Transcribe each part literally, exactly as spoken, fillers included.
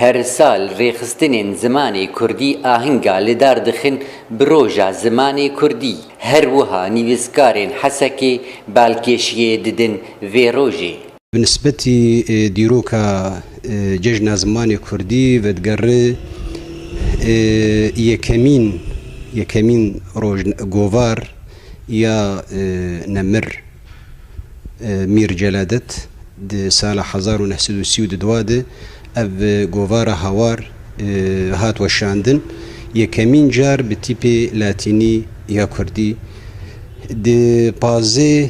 Her sal rêxistinên zimanê kurdî ahinga li dar dixin bi roja zimanê kurdî. Her wiha nivîskarên Hesekê balkêşiyê didin vê rojê. Bi nisbetî, e, dîroka, e, Cejna Zimanê Kurdî vedigere, e, yekemîn, yekemîn roj, govar ya, e, nemir, e, Mîr Celadet di sala hezar û neh sed û sî û du de ev, e, govara hawar, e, hat weşandin. Yekemîn car bi tîpê latînî ya kurdî di pazê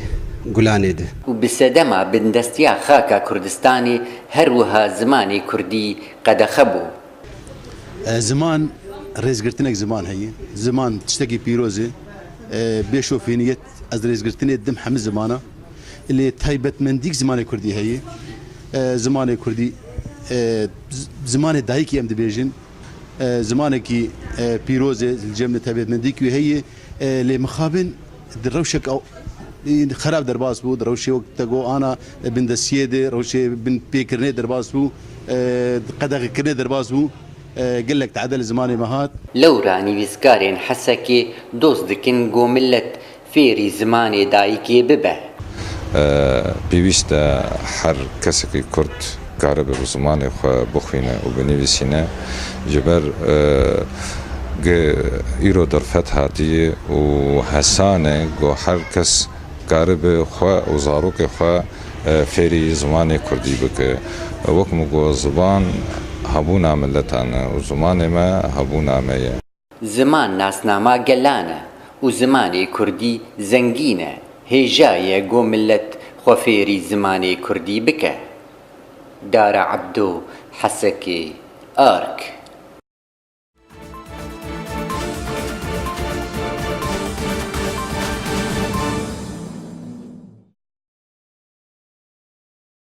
Gulanê de. Û bi sedema bindestiya xaka Kurdistanê her wiha zimanê kurdî qedexe bû. E, ziman, rêzgirtinek ziman heye. Ziman tiştekî pîroz e. E, bê şofîniyet ez rêzgirtinê didim hemî zimana. Lê taybetmendîk zimanê kurdî heye. E, zimanê kurdî, e, z-, zimanê dayikî em dibêjin. E, zimanekî, e, pîroz e, li cem de taybetmendîk wî heye. E, lê mixabin di rewşek ew, e, xerab derbas bû, di rewşê wek te got ana, e, bindestiyê de, rewşê bin pêkirinê derbas bû, e, qedexekirinê derbas bû, e, gelek tade li zimanê me hat. Lewra nivîskarên Hesekê dost dikin ku millet fêrî zimanê dayikê bibe. E, pêwîst e her kesekî kurd karibe bi zimanê xwe bixwîne û binivîsîne. Ji ber, e, gi îro derfet hatiye û hesan e ku her kes karibe xwe û zarokê xwe, e, fêrî zimanê kurdî bike. Wek min got, ziman hebûna miletan e û zimanê me hebûna me ye. Ziman nasnama gelan e û zimanê kurdî zengîn e. Hêja ye ku millet xwe fêrî zimanê kurdî bike. Dara Ebdo, Hesekê, Ark.